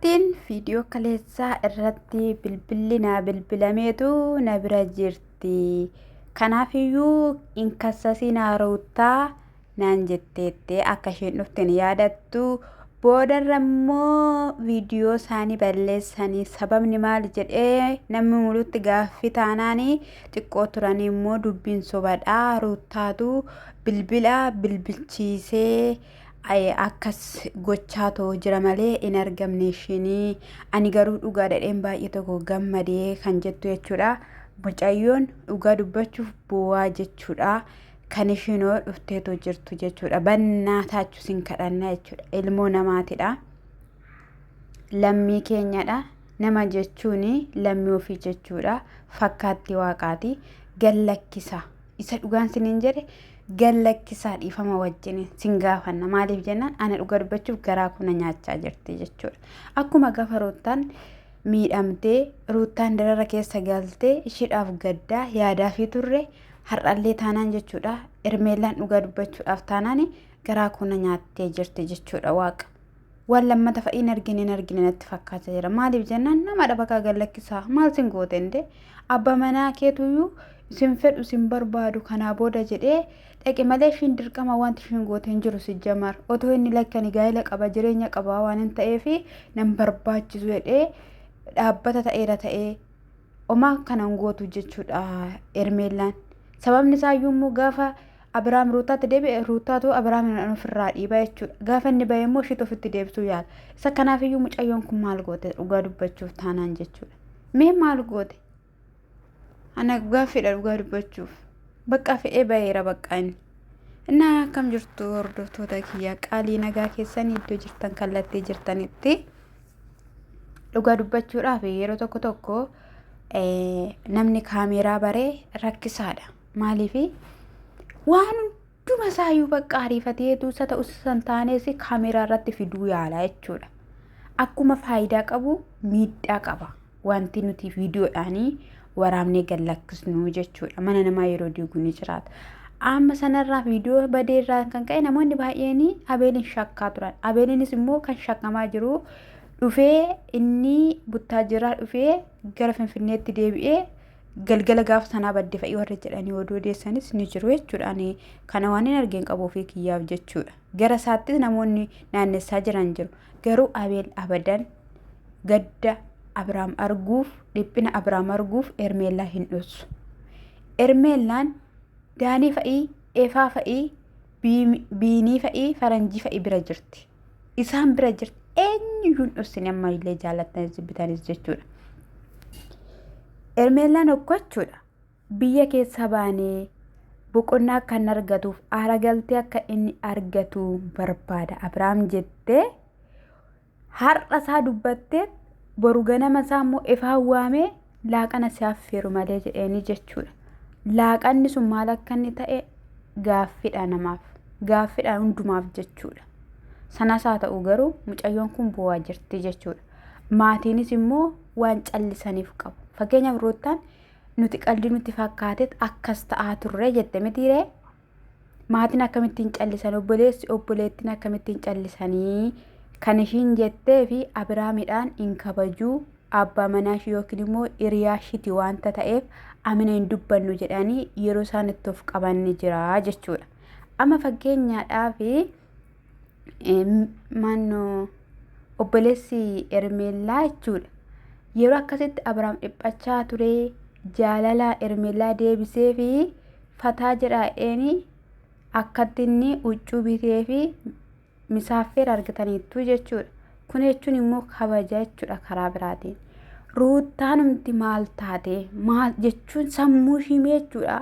Ruuttiin viidiyoo kaleessaa irratti bilbilli naa bilbilameetu na bira jirti. Kanaafiyyuu hin kassasinaa Ruuttaa naan jetteette akka isheen dhufte hin yaadattu. Boodarra immoo viidiyoo isaanii balleessanii sababni maali jedhee namni mulutti gaaffii taanaan xiqqoo turanii immoo dubbiin sobadhaa Ruuttaatu bilbila bilbilchiisee akkas gochaa too jira malee hin argamne ishiinii ani garuu dhugaa dhadheen baay'ee tokko gammadee kan jettu jechuudha. Mucayyoon dhugaa dubbachuuf bu'aa jechuudha. Kan ishiinoo dhufteetoo jirtu jechuudha. Bannaa taachuu sin kadhannaa jechuudha. Ilmoo namaatidha. Lammii keenyadha. Nama jechuun lammii ofii jechuudha. Fakkaatti waaqaati. Gallakkisa. Isa dhugaan sinin jedhe gallakkisaa dhiifama wajjin sin gaafanna. Maaliif jennaan ana dhuga dubbachuuf garaa kuna nyaachaa jirti jechuudha. Akkuma gaafa Ruuttaan miidhamtee Ruuttaan darara keessa galtee ishiidhaaf gaddaa yaadaafii turre har'allee taanaan jechuudha. Ermeellaan dhugaa dubbachuudhaaf taanaan garaa kuna nyaattee jirti jechuudha waaqa. Waan lammata fa'i hin argine hin argine natti fakkaata jira. Maaliif jennaan nama dha bakka gallakkisaa maal sin goote indee abba manaa keetuyyuu isin fedhu isin barbaadu kanaa booda jedhee dhaqe malee ishiin dirqama wanti ishiin goote hin jiru sijjamar otoo inni lakkani gaa'ela qaba jireenya qaba waan hin ta'eefi nan barbaachisu jedhee dhaabbata ta'eera ta'ee Homaa kana hin gootu jechuudha Hermeellaan. Sababni isaa iyyuu immoo gaafa Abiraam Ruutaatti deebi'e Ruutaatu Abiraam ofirraa dhiiba jechuudha. Gaafa inni bahe immoo ishiitu ofitti deebisuu yaala. Isa kanaaf iyyuu mucayyoon kun maal goote dhugaa dubbachuuf taanaan jechuudha. Mee maal goote? Ana gaaffiidha dhugaa dubbachuuf. Bakka fe'ee baheera bakka inni. Innaa akkam jirtu hordoftoota kiyya qaalii nagaa keessanii iddoo jirtan kallattii jirtanitti. Dhugaa dubbachuudhaaf yeroo tokko tokko namni kaameeraa baree rakkisaadha. Maaliif waan hunduma isaayyuu bakka ariifateetu isa ta'us san taanes kaameeraa irratti fiduu yaala jechuudha. Akkuma faayidaa qabu miidhaa qaba. Wanti nuti viidiyoodhaanii waraabnee gad lakkisnu jechuudha. Mana namaa yeroo diigu ni jiraata. Amma sanarraa viidiyoo badee irraa kan ka'e namoonni baay'een Abeelin shakkaa turan. Abeelinis immoo kan shakkamaa jiru dhufee inni Buttaajiraa dhufee gara Finfinneetti deebi'ee galgala gaafa sanaa badde fa'ii warra jedhanii oduu odeessanis ni jiru jechuudha. Ani kana waan hin argeen qabu ofii kiyyaaf jechuudha. Gara isaattis namoonni naannessaa jiran jiru. Garuu Abeel abadan gadda Abrahaam arguuf dhiphina Abrahaam arguuf Ermeellaa hin dhossu. Ermeellaan Daanii fa'ii, Efaa fa'ii, Biinii fa'ii, Faranjii fa'ii bira jirti. Isaan bira jirti. Eenyuyyuu hin dhossine amma illee jaallattanis jibbitanis jechuudha. Ermeellaan hoggachuudha. Biyya keessa baanee boqonnaa akka inni argatuuf aara galtee akka inni argatu barbaada Abrahaam jettee Har'a isaa dubbattee boru ganama isaa immoo ifaan waamee laaqana si affeeru malee jedheeni jechuudha. Laaqanni sun maal akka inni ta'e gaaffidha namaaf. Gaaffidha hundumaaf jechuudha. Sanas haa ta'u garuu mucayyoon kun boo'aa jirti jechuudha. Maatiinis immoo waan callisaniif qabu. Fakkeenyaaf Ruuttaan nuti qaldi nutti fakkaateet akkas ta'aa turre jette mitiiree? Maatiin akkamittiin callisan obboleessi obboleettiin akkamittiin callisanii kan ishiin jettee fi Abiraamidhaan hin kabajuu abbaa manaa ishii yookiin immoo hiriyaa ishiiti waanta ta'eef amina hin dubbannu jedhanii yeroo isaan itti of qaban ni jira jechuudha. Amma fakkeenyaadhaaf mannoo obboleessi Ermeellaa jechuudha. Yeroo akkasitti Abiraam dhiphachaa ture jaalala Ermeellaa deebisee fi fataa jedhaa eeni akkatti inni huccuu bitee fi misaaffeera argataniittu jechuudha. Kun jechuun immoo kabaja jechuudha karaa biraatiin. Ruuttaanumti maal taate maal jechuun sammuu ishii jechuudha.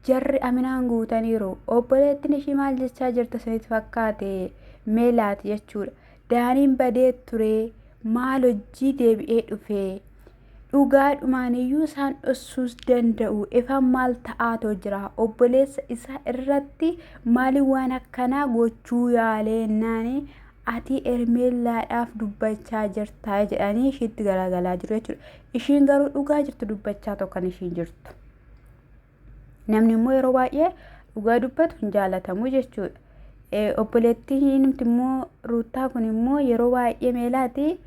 Jarri aminaan guutaniiru. Obboleettiin ishii maal jechaa jirta isinitti fakkaate meelaati jechuudha. Daaniin badee ture maal hojii deebi'ee dhufe. Dhugaadhumaan iyyuu isaan dhossuus danda'u. Ifaan maal ta'aatoo jira? Obboleessa isaa irratti maaliin waan akkanaa gochuu yaaleennaani ati Ermeellaadhaaf dubbachaa jirta jedhanii ishiitti garagalaa jiru jechuudha. Ishiin garuu dhugaa jirtu dubbachaa tokko kan ishiin jirtu. Namni immoo yeroo baay'ee dhugaa dubbatu hin jaalatamu jechuudha. Obboleettiin immoo Ruuttaa kun immoo yeroo baay'ee meelaati.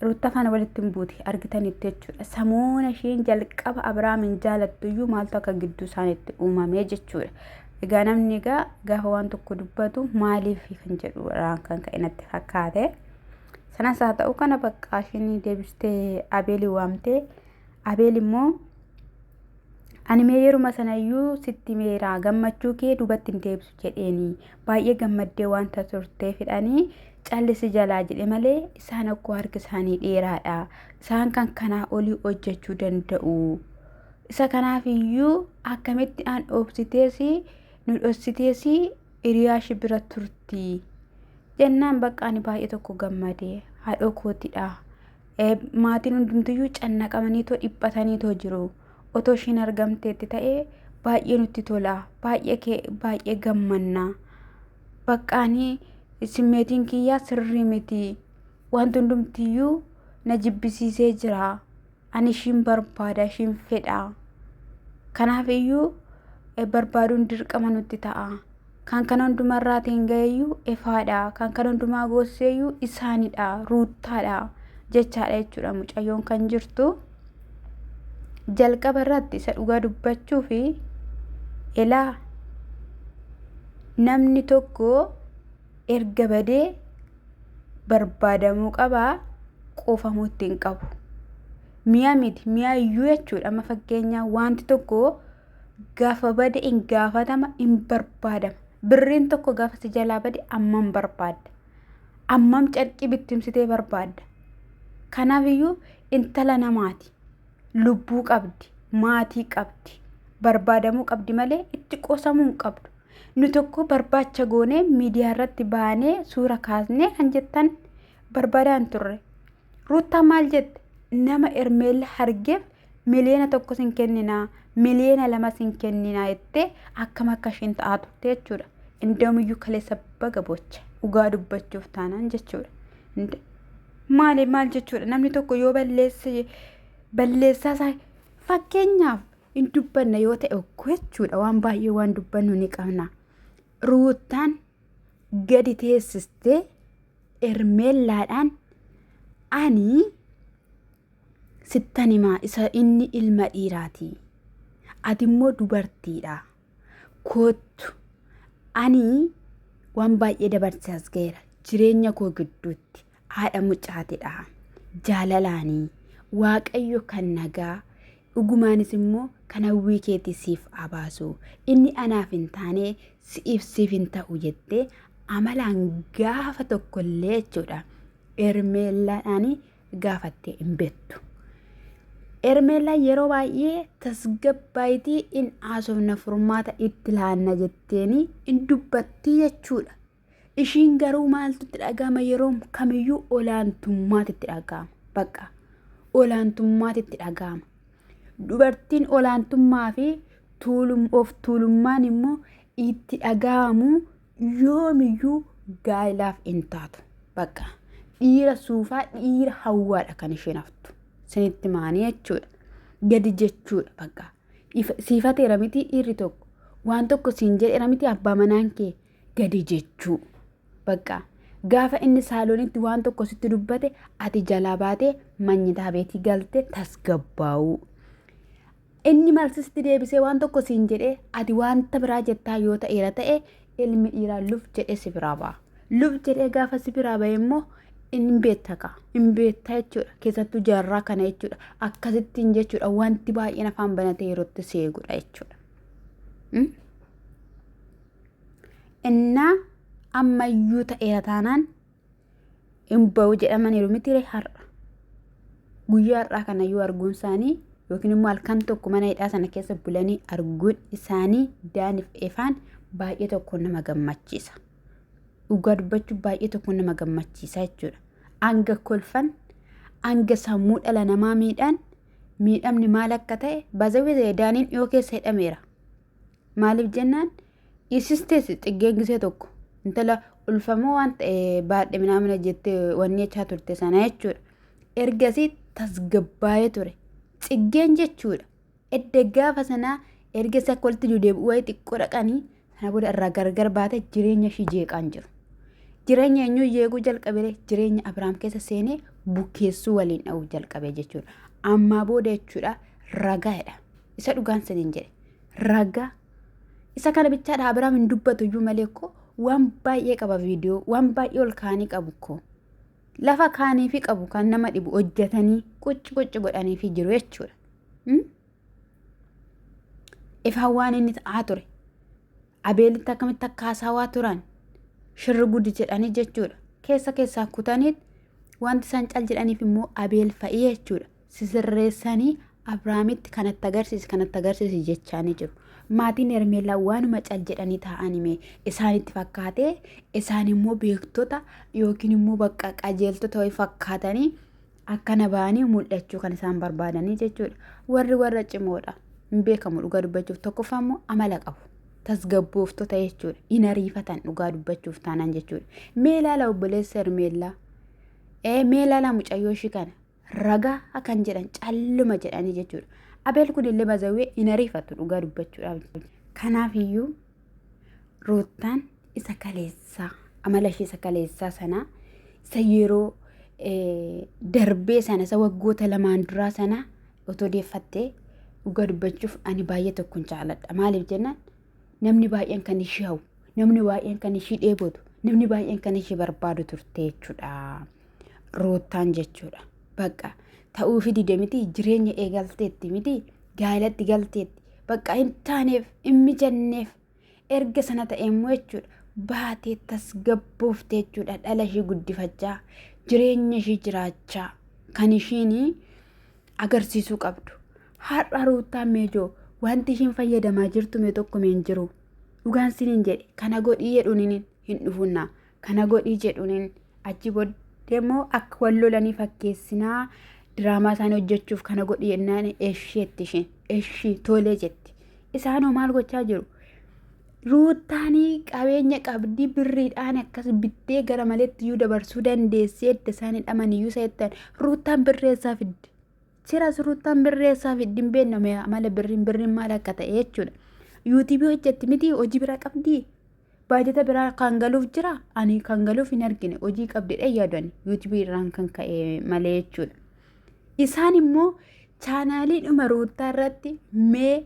Ruuttaa faana walitti hin buute argitanitti jechuudha. Samoona isheen jalqaba Abiraamin jaalattu iyyuu maaltu akka gidduu isaaniitti uumamee jechuudha. Egaa namni egaa gaafa waan tokko dubbatu maaliif kan jedhu kan ka'e natti fakkaate. Sanas haa ta'u kana bakka isheen deebistee Abeelii waamtee, Abeel immoo ani mee yeruma sanayyuu sitti meeraa gammachuu kee duubatti hin deebisu jedheeni, baay'ee gammaddee wanta turtee fidhanii callisi jalaa jedhe malee, isaan akkoo harki isaanii dheeraadha. Isaan kan kanaa olii hojjechuu danda'u. Isa kanaaf iyyuu akkamitti an dhoobsitees nu dhossitees hiriyaa ishee bira turti. Jennaan bakka ani baay'ee tokko gammade, haadhoo kootidha. Maatiin hundumtiyyuu cannaqamaniitoo dhiphataniitoo jiru. Otoo ishiin argamteetti ta'ee baay'ee nutti tola. Baay'ee baay'ee gammanna. Baqqaanii simmeetiin kiyyaa sirrii miti. Wanti hundumtiyyuu na jibbisiisee jira. Ani ishiin barbaada, ishiin fedha. Kanaaf iyyuu barbaaduun dirqama nutti ta'a. Kan kana hundumarraatiin ga'eyyuu ifaadha. Kan kana hundumaa goosseeyyuu isaanidha. Ruuttaadha jechaadha jechuudha mucayyoon kan jirtu. Jalqaba irratti isa dhugaa dubbachuu fi elaa namni tokko erga badee barbaadamuu qabaa, quufamuu itti hin qabu. Mi'a miti, mi'a iyyuu jechuudha. Amma fakkeenyaa wanti tokko gaafa bade hin gaafatama, hin barbaadama. Birriin tokko gaafa si jalaa bade ammam barbaadda? Ammam carqii bittimsitee barbaadda? Kanaaf iyyuu intala namaati. Lubbuu qabdi, maatii qabdi, barbaadamuu qabdi malee itti qoosamuu hin qabdu. Nu tokko barbaacha goonee miidiyaa irratti baanee suura kaasnee kan jettan barbaadaa hin turre. Ruuttaa maal jette? Nama Ermeella hargeef 1 miliyoona sin kenninaa, 2 miliyoona sin kenninaa jettee akkam akka isheen ta'aa turte jechuudha. Indoomiyyuu kaleessa baga bocha dhugaa dubbachuuf taanaan jechuudha. Maali maal jechuudha, namni tokko yoo balleesse balleessaa isaa fakkeenyaaf hin dubbanna yoo ta'e okkoo jechuudha, waan baay'ee waan dubbannu ni qabna. Ruuttaan gadi teessistee Ermeellaadhaan, ani sittan himaa, isa inni ilma dhiiraati. Ati immoo dubartiidha. Koottu, ani waan baay'ee dabarsee as ga'eera. Jireenya koo gidduutti haadha mucaatidha. Jaalalaanii Waaqayyo kan nagaa dhugumaanis immoo kan hawwii keetii siif haa baasu. Inni anaaf hin taane si'iif siif hin ta'u jettee amalaan gaafa tokkollee jechuudha. Ermeellaadhaan gaafattee hin beektu. Ermeellaan yeroo baay'ee tasgabbaayitii in haasofna, furmaata itti laanna jetteeni in dubbattii jechuudha. Ishiin garuu maaltu itti dhaga'ama? Yeroo kamiyyuu olaantummaatu itti dhaga'ama. Bakka olaantummaatu itti dhaga'ama. Dubartiin olaantummaa fi of tuulummaan immoo itti dhaga'amu yoomiyyuu gaa'ilaaf hin taatu. Bakka dhiira suufaa, dhiira hawwaadha kan isheen haftu. Sinitti maanii jechuudha. Gadi jechuudha bakka. Siifateera miti, dhiirri tokko waan tokko siin jedheera miti, abbaa manaan kee gadi jechuu. Bakka gaafa inni saaloonitti waan tokko sitti dubbate ati jalaa baatee manyitaa beetii galte tasgabbaa'uu. Inni malsisti deebisee waan tokko siin jedhee ati wanta biraa jettaa yoo ta'eera ta'e, ilmi dhiiraa luf jedhee si biraa ba'a. Luf jedhee gaafa si biraa ba'e immoo hin beekta kaa, hin beekta jechuudha. Keessattuu jaarraa kana jechuudha. Akkasittiin jechuudha, wanti baay'een afaan banatee yerootti si eegudha jechuudha. Innaa ammayyuu ta'eera taanaan hin ba'u jedhamaniiru miti har'a. Guyyaa har'aa kana yoo arguun isaanii yookiin immoo halkan tokko mana hidhaa sana keessa bulanii arguun isaanii Daaniif Efaan baay'ee tokko nama gammachiisa. Dhugaa dubbachuu baay'ee tokko nama gammachiisa jechuudha. Hanga kolfan, hanga sammuu dhala namaa miidhaan, miidhamni maal akka ta'e baazawwee Daaniin dhiyoo keessa hidhameera. Maaliif jennaan, isistees xiggeen gisee tokko intala ulfamoo waan ta'e baadhe minaamina jettee wanni jechaa turte sana jechuudha. Ergasii tasgabbaa'ee ture. Xiggeen jechuudha. Edda gaafa sanaa erga isa akka walitti deebi'u wayii xiqqoo dhaqanii sana booda irraa gargar baate jireenya ishii jeeqaan jiru. Jireenya eenyuu jeequu jalqabee? Jireenya Abiraam keessa seenee Bukeessuu waliin dha'uu jalqabe jechuudha. Ammaa booda jechuudha ragaadha. Isa dhugaan siniin jedhe. Ragaa. Isa kana bichaadha Abiraam hin dubbatu iyyuu malee koo waan baay'ee qaba viidiyoo waan baay'ee ol kaanii qabu koo. Lafa kaanii fi qabu kan nama dhibu hojjetanii qucci qucci godhanii fi jiru jechuudha. Ifaan waan inni ta'aa ture. Abeelitti akkamitti akka haasawaa turan shirri gudi jedhanii jechuudha. Keessa keessaa kutaniit wanti isaan cal jedhaniif immoo Abeel fa'ii jechuudha. Sisirreessanii Abiraamitti kanatti agarsiisi kanatti agarsiisi jechaanii jiru. Maatiin Hermeellaa waanuma cal jedhanii taa'anii mee isaanitti fakkaatee isaan immoo beektota yookiin immoo bakka qajeeltota wayii fakkaatanii akkana ba'anii mul'achuu kan isaan barbaadanii jechuudha. Warri warra cimoodha. Hin beekamu dhugaa dubbachuuf tokkoffaa immoo amala qabu. Tasgabbooftota jechuudha. Hin ariifatan dhugaa dubbachuuf taanaan jechuudha. Mee ilaala obboleessa Hermeellaa. Ee mee ilaala mucayyoo ishii kana. Ragaa kan jedhan calluma jedhanii jechuudha. Abeel kun illee bazawwee hin ariifatu dhugaa dubbachuudhaaf. Kanaaf iyyuu Ruuttaan isa kaleessaa amala ishee isa kaleessaa sana isa yeroo darbee sana isa waggoota lamaan duraa sana otoo deeffattee dhugaa dubbachuuf ani baay'ee tokkon jaaladha. Maaliif jennaan namni baay'een kan ishii hawwu, namni baay'een kan ishii dheebotu, namni baay'een kan ishii barbaadu turte jechuudha. Ruuttaan jechuudha. Bakka ta'uufi dide miti jireenya eegalteetti miti gaa'elatti galteetti bakka hin taaneef hin mijanneef Erga sana ta'e immoo jechuudha baatee tasgabboofte jechuudha dhala ishii guddifachaa jireenya ishii jiraachaa kan ishiin agarsiisuu qabdu. Har'a Ruuttaan meejoo wanti ishiin fayyadamaa jirtu mee tokko mee hin jiru. Dhugaan siniin jedhe kana godhii jedhuun hin dhufunnaa kana godhii jedhuun achi booddee immoo akka wal lolanii fakkeessinaa diraamaa isaanii hojjechuuf kana godhii jennaan esheetti isheen eshii tolee jetti. Isaanoo maal gochaa jiru? Ruuttaanii qabeenya qabdii birriidhaan akkas bittee gara maletti iyyuu dabarsuu dandeessee edda isaan hidhaman iyyuu isa jettan ruuttaan birreessaa fidde. Siras ruuttaan birreessaa fiddi hin beekne amala birriin birriin maal akka ta'e jechuudha. Yuutuubii hojjetti miti hojii biraa qabdii. Baajata biraa kan galuuf jira ani kan galuuf hin argine hojii qabdedha yaadani yuutuubii irraan kan ka'e malee jechuudha. Isaan immoo chaanaalii dhuma ruuttaa irratti mee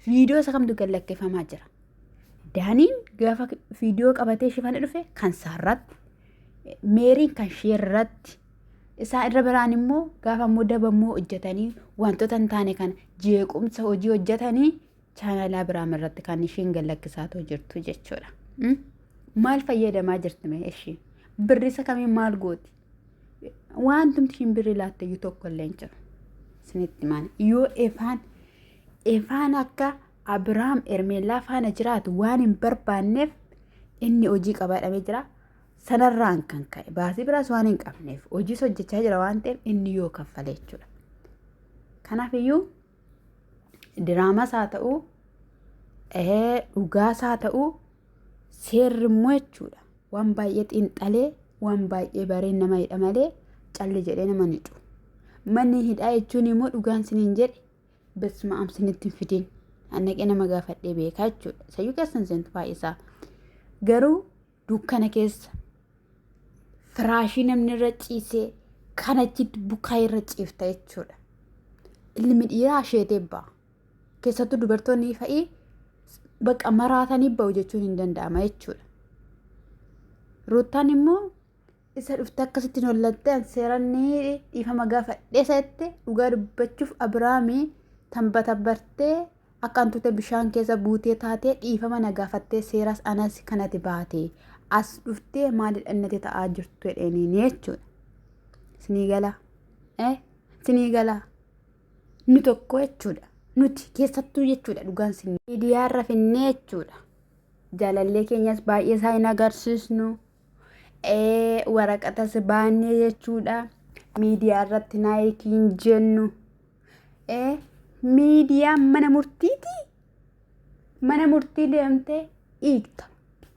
viidiyoo isa kamtu gad lakkifamaa jira. Daaniin gaafa viidiyoo qabatee ishee dhufe kan isaarratti meeriin kan ishee irratti isaa irra biraan immoo gaafa immoo daba immoo hojjetanii wantoota hin taane kana jeequmsa hojii hojjetanii chaanaalaa biraam irratti kan ishiin gad lakkisaatoo jirtu jechuudha. Maal fayyadamaa jirti mee ishii? Birrisa kamiin maal gooti? Wantumti ishiin birrii laatte iyyuu tokko illee hin jiru. Isinitti maal yoo efaan efaan akka Abiraam Ermeellaa faana jiraatu waan hin barbaanneef inni hojii qabaadhamee jira. Sanarraan kan ka'e baasii biraas waan hin qabneef hojiis hojjechaa jira waan ta'eef inni yoo kaffale jechuudha. Kanaaf iyyuu diraamas haa ta'u dhugaas haa ta'u seerri immoo jechuudha waan baay'ee xiinxalee waan baay'ee baree nama hidha malee calli jedhee nama hin hidhu. Manni hidhaa jechuun immoo dhugaan siniin jedhe besuma am sinitti hin fidin. Annaqee nama gaafadhee beekaa jechuudha. Sayyuu keessan seentu baay'isaa. Garuu dukkana keessa firaashii namni irra ciisee kan achitti bukaa irra ciifta jechuudha. Ilmi dhiiraa asheetee ba'a. Keessattuu dubartoonni fa'ii bakka maraatanii ba'u jechuun hin danda'ama jechuudha. Ruuttaan immoo isa dhufte akkasitti hollattee an seeranni dhiifama gaafadhee isa jette dhugaa dubbachuuf Abiraamii tanbatabbartee akka hantuute bishaan keessa buutee taatee dhiifama na gaafattee seeras anas kanati baate as dhuftee maalidha innati ta'aa jirtu jedheenii jechuudha. Sinii galaa. Eh? Sinii galaa. Nu tokko jechuudha. Nuti keessattuu jechuudha dhugaan sin. Miidiyaarra finnee jechuudha. Jaalallee keenyas baay'ee isaa hin agarsiisnu. Waraqatas baannee jechuudha. Miidiyaa irratti naayikii hin jennu. Miidiyaan mana murtiiti. Mana murtii deemtee hiikta.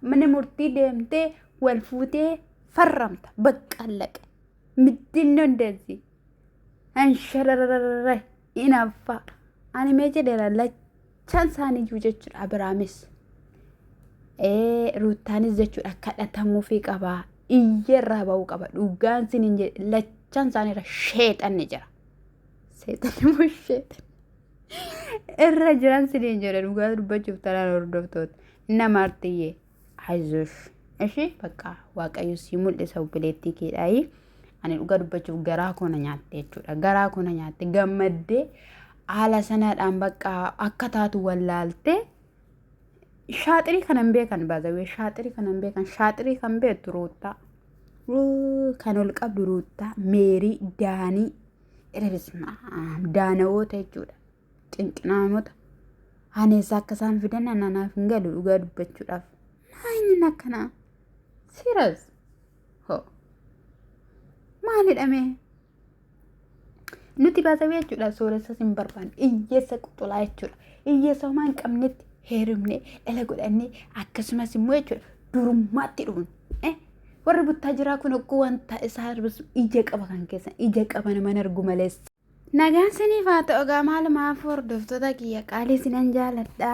Mana murtii deemtee wal fuutee farramta. Baqqallaqe. Mittinno እንደዚህ ansharararara inaffaa ani mee jedheera lachaan isaaniiyyuu jechuudha Abiraamis Ruuttaanis jechuudha kadhatamuufii qaba iyya irraa ba'uu qaba dhugaan sin hin jedhe. Lachan isaaniirra sheexanni jira. Seexanni immoo sheexanni. Irra jiran siniin jedhe dhugaa dubbachuuf tanaan hordoftoota. Inna maartiyyee ayzosh. Ishee bakka waaqayyo sii mul'isa obboleettii keedhaayi. Ani dhugaa dubbachuuf garaa koo na nyaatte jechuudha. Garaa koo na nyaatte gammaddee haala sanaadhaan bakka akka taatu wallaaltee shaaxirii kana hin beekan baazawee shaaxirii kana hin beekan shaaxirii kan beektu ruuttaa kan ol qabdu ruuttaa meerii daanii Erebisma daana'oota jechuudha. Cinqinaamota. Haneessa akka isaan fidan anaaf hin galu dhugaa dubbachuudhaaf. Maayini akkanaa? Serious? Hoo. Maalidha mee? Nuti baasawee jechuudha sooressas hin barbaanne hiyyeessa quxulaa jechuudha. Hiyyeessa homaa hin qabnetti heerumnee dhala godhannee akkasumas immoo jechuudha durummaatti dhufne. Warri buttaa jiraa kun okkuu wanta isaa arbisu ija qaba kan keessan ija qaba naman argu malees. Nagaan siniif haa ta'u egaa maalumaaf hordoftoota kiyya qaalii sinan jaaladha.